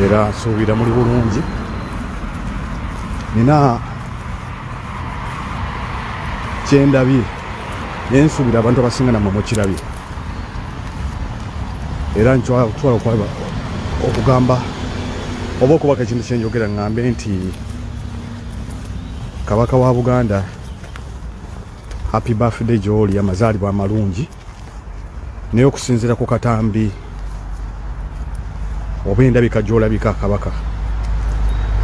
Era nsuubira muli bulungi. Nina kyendabye naye nsuubira abantu abasinga namwe mukirabye, era ntwala okugamba oba okubaka ekintu kyenjogera ŋŋambe nti Kabaka wa Buganda, happy birthday gy'oli, amazaalibwa amalungi. Naye okusinziira ku katambi oba endabika gy'olabika,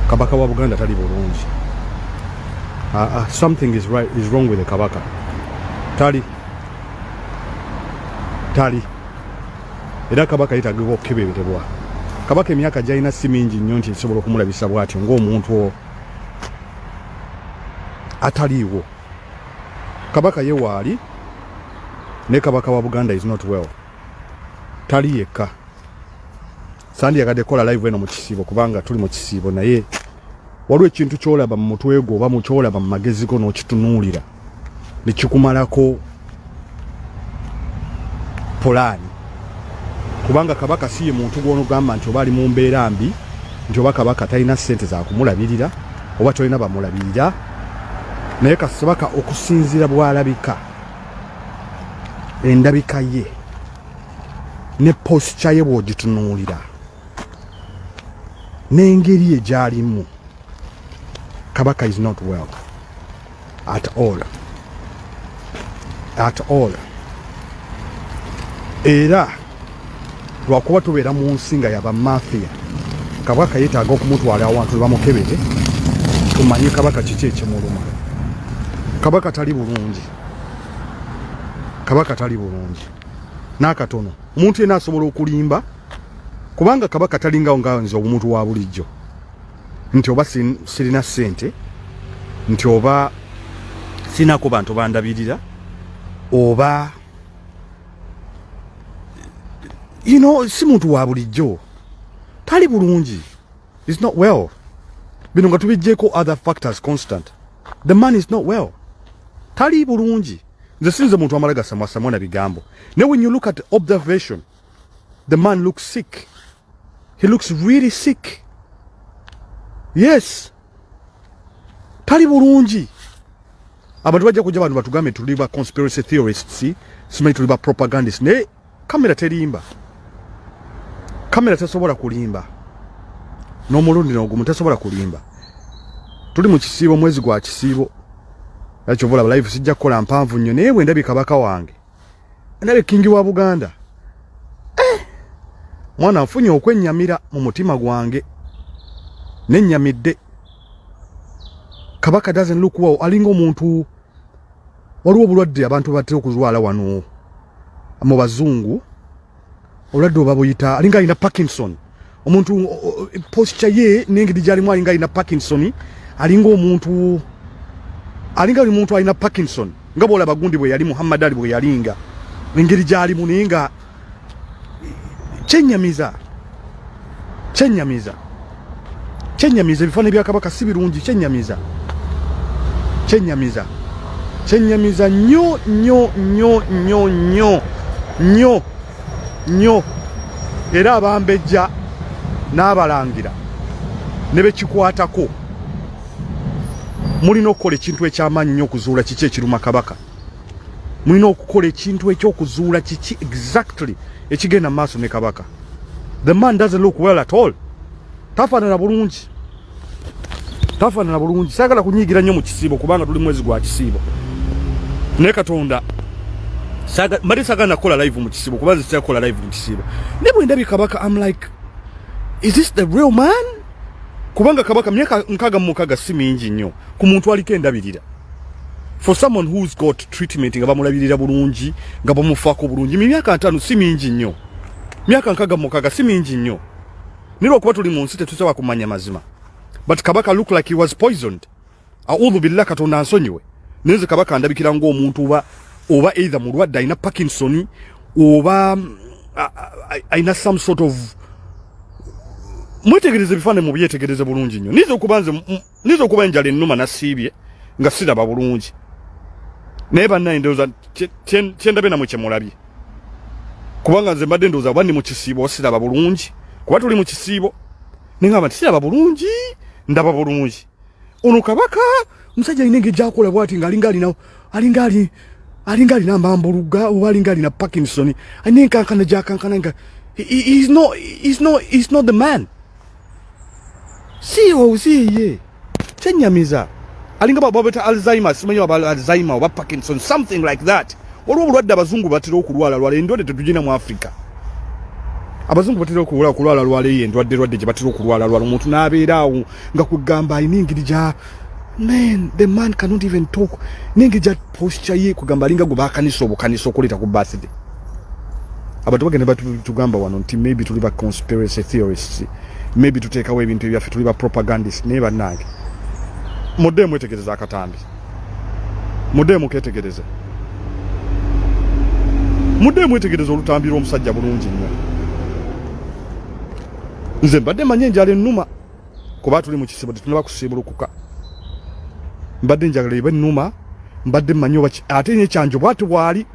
Kabaka wa Buganda tali bulungi. Something is, right, is wrong with the Kabaka. Tali tali era Kabaka yetagibwa okukeberebwa. Kabaka emyaka gyalina si mingi nnyo nti esobola okumulabisa bw'atyo ng'omuntu ataliiwo. Kabaka ye waali ne Kabaka wa Buganda is not well, tali yekka. Sandyagadde kukola live eno mu kisiibo kubanga tuli mu kisiibo, naye waliwo ekintu kyolaba mu mutwe gwo oba mukyolaba mu magezi go n'okitunuulira ne kikumalako pulaani, kubanga Kabaka si ye muntu gw'onogamba nti oba ali mu mbeera mbi, nti oba Kabaka talina ssente za kumulabirira oba tolina bamulabirira. Naye Kabaka okusinziira bw'alabika, endabika ye ne posture ye bw'ogitunuulira n'engeri ye gy'alimu, Kabaka is not well at all, at all. Era lwakuba tubeera mu nsi nga yaba mafia, Kabaka yeetaaga okumutwala awantu bamukebere tumanye Kabaka kiki ekimuluma. Kabaka tali bulungi, Kabaka tali bulungi n'akatono. Omuntu yenna asobola okulimba, kubanga Kabaka talingawo nga nze omuntu wa bulijjo nti oba sirina ssente, nti oba sinako bantu bandabirira, oba si muntu wa bulijjo, tali bulungi, is not well. Bino nga tubijjeeko other factors constant, the man is not well, tali bulungi. Nze sinze muntu amala gasamwasamwa na bigambo, naye when you look at observation, the man looks sick. He looks really sick. Yes, tali bulungi. Abantu bajja kujja, bantu batugambe tuli ba conspiracy theorists, simanyi tuli ba propagandists, naye kamera terimba, kamera tesobola kulimba n'omulundi n'ogumu, tesobola kulimba. Tuli mu kisiibo, mwezi gwa kisiibo, ekyo olaba live sijja kukola mpanvu nnyo, naye bwe ndabye Kabaka wange, ndabye King wa Buganda, mwana nfunye okwennyamira mu mutima gwange, nennyamidde. Kabaka doesn't look well. Alinga omuntu, waliwo obulwadde abantu batera okulwala wano mu bazungu, obulwadde oba buyita, alinga alina Parkinson. Omuntu posture ye n'engeri gyalimu alinga alina Parkinson, alinga omuntu, alinga ali muntu alina Parkinson, nga bwolaba gundi bwe yali, Muhammad Ali bwe yalinga, engeri gyalimu. Naye nga kyenyamiza, kyenyamiza, kyenyamiza. Ebifaananyi bya Kabaka si birungi. Kyenyamiza, kyenyamiza, kyenyamiza nnyo nnyo nnyo nnyo nnyo nnyo nnyo. Era abambejja n'abalangira ne bekikwatako mulina okukola ekintu ekyamaanyi nnyo okuzuula kiki ekiruma Kabaka. Mulina okukola ekintu ekyokuzuula kiki exactly ekigenda mu maaso ne Kabaka. The man doesn't look well at all. Tafaanana bulungi, tafaanana bulungi. Saagala kunyiigira nnyo mu kisiibo kubanga tuli mwezi gwa kisiibo, naye Katonda, mbadde saagala nakukola live mu kisiibo kuba nze sitera kukola live mu kisiibo, naye bwe ndabye Kabaka, I'm like, is this the real man? Kubanga Kabaka myaka 66 si mingi nnyo ku muntu aliko endabirira, for someone who's got treatment, nga bamulabirira bulungi, nga bamufaako bulungi. Myaka 50 si mingi nnyo, myaka 66 si mingi nnyo, naye lwakuba tuli mu nsi tetusobola kumanya mazima. But Kabaka look like he was poisoned. Audhu billah, Katonda ansonyiwe, naye nze Kabaka ndabikira ng'omuntu oba either mulwadde alina Parkinson oba alina some sort of, mwetegereze ebifaananyi, mubyetegereze bulungi nnyo. Niza okuba nze niza okuba enjala ennuma, nasiibye nga siraba bulungi, naye bannaye ndowooza kyendabe namwe kyemulabye, kubanga nze mbadde ndowooza oba ndi mu kisiibo, siraba bulungi kuba tuli mu kisiibo. Nengamba nti siraba bulungi, ndaba bulungi. Ono kabaka omusajja alina engeri gyakola bwati nga alinga alina alinga ali alinga alina amambuluga oba alinga alina Parkinson, alina enkankana gyakankana nga he's not the man. Si si ye kyenyamiza, alinga babeta Alzheimer, simanyi oba Alzheimer oba Parkinson, something like that. Waliwo obulwadde abazungu batera okulwala lwala, endwadde tetugina mu Africa. Abazungu batera okulwala lwala eyo endwadde lwadde gye batera okulwala lwala, omuntu n'abeera awo nga kwegamba alina engeri gya, man, the man cannot even talk, n'engeri gya posture ye kugamba alinga gwe bakanisa obukanisa okuleeta ku birthday. Abantu bagenda batugamba wano nti maybe tuli ba conspiracy theorists, maybe tuteekawo ebintu ebyaffe, tuli ba propagandist. Naye bannange, mudde mwetegereza akatambi, mudde muketegereze, mudde mwetegereza olutambi lw'omusajja bulungi nnyo. Nze mbadde manye enjala ennuma, kuba tuli mu kisibo, tetunaba kusiibulukuka. Mbadde njagala eba ennuma, mbadde mmanyi oba ate nekyanjo bwati bwali,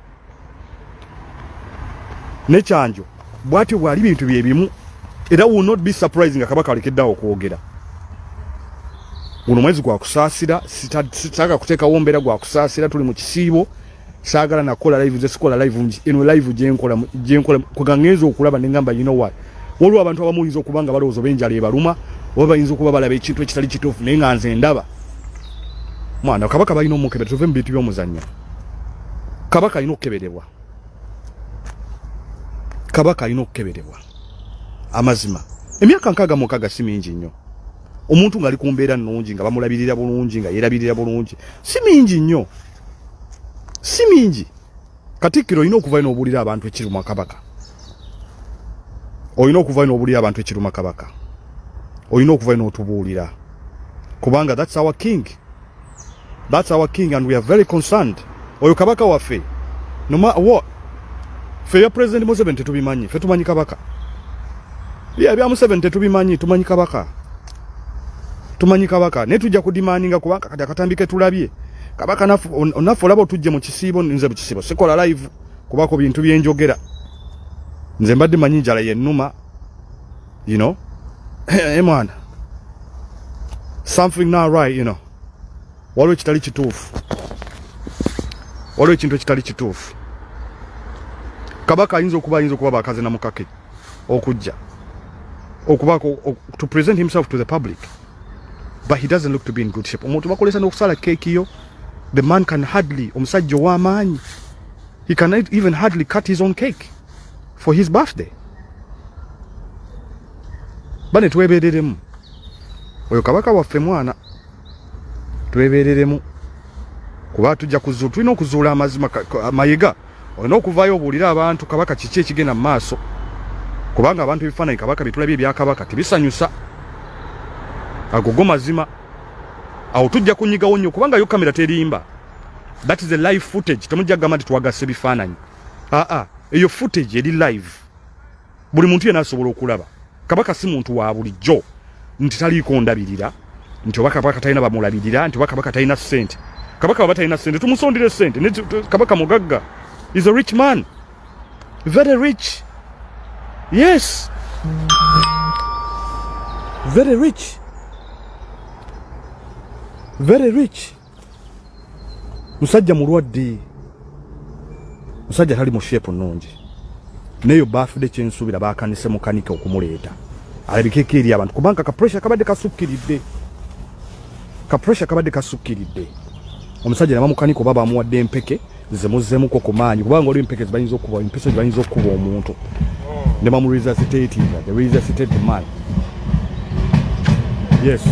nekyanjo bwati bwali, bintu bye bimu. Era will not be surprised nga kabaka alekeddeawo okwogera. Guno mwezi gwa kusaasira, sitaaga kuteekawo mbeera gwa kusaasira. Tuli mu kisiibo, saagala nakola live, nze sikola live. Eno live gyenkola kwega ngenza okulaba nengamba, you know what, waliwo abantu abamu oyinza okuba nga balowooza oba enjala ebaluma oba bayinza okuba balaba ekintu ekitali kituufu, naye nga nze ndaba mwana kabaka balina omukebera. Tuve mu bintu by'omuzannyo. Kabaka alina okukeberebwa, kabaka alina okukeberebwa. Amazima, emyaka 66 si mingi nnyo. Omuntu ng'ali ku mbeera nnungi, nga bamulabirira bulungi, nga yeerabirira bulungi, si mingi nnyo, si mingi. Katikkiro, olina okuvayo n'obuulira abantu ekiruma kabaka. Olina okuvayo n'obuulira abantu ekiruma kabaka. Olina okuvayo n'otubuulira, kubanga that's our king, that's our king, and we are very concerned. Oyo kabaka waffe, no matter what. Ffe ya President Museveni tetubimanyi, ffe tumanyi kabaka. Ya ebya Museveni tetubimanyi, tumanyi kabaka, tumanyi kabaka. Naye tujja kudemandinga, kubanga kati akatambi ke tulabye kabaka naffe olaba otujje mu kisiibo. Nze mu kisiibo sikola live kubako bintu byenjogera. Nze mbadde manyi njala yennuma, hey, mwana, something not right. Waliwo ekitali kituufu, waliwo ekintu ekitali kituufu. Kabaka ayinza okuba bakaze na mukake okujja okubaako to present himself to the public, but he doesn't look to be in good shape. Omuntu bakolesa n'okusala keeki yo, the man can hardly, omusajja ow'amaanyi, he can even hardly cut his own cake for his birthday. Bane, twebereremu. Oyo kabaka waffe, mwana, twebereremu, kuba tujja kuzuula, tulina okuzuula amazima. Mayiga, olina okuvaayo obuulire abantu kabaka kiki ekigenda mu maaso, kubanga abantu ebifaananyi kabaka byetulabye ebyakabaka tebisanyusa. Ago go mazima. Awo tujja kunyigawo nnyo, kubanga yo kamera terimba. That is a live footage. Temujja kugamba nti twagasse ebifaananyi. Aa, eyo footage eri live, buli muntu yenna asobola okulaba. Kabaka si muntu wa bulijjo nti taliiko ndabirira, nti oba kabaka talina bamulabirira, nti oba kabaka talina ssente. Kabaka baba talina ssente, tumusondere ssente. Kabaka mugagga, is a rich man, very rich, yes, very rich, very rich. Musajja mulwadde, musajja tali mu shape nnungi. Neyo birthday kyensuubira bakanise mukanika okumuleeta alabikeko eri abantu, kubanga ka pressure kabadde kasukkiridde, ka pressure kabadde kasukkiridde. Omusajja nabamukanika oba bamuwadde empeke zemuzzemuko ku maanyi, kubanga waliwo empeke zebayinza okuba, empiso zebayinza okukuba omuntu ne bamuresuscitatinga. They resuscitate the man, yes.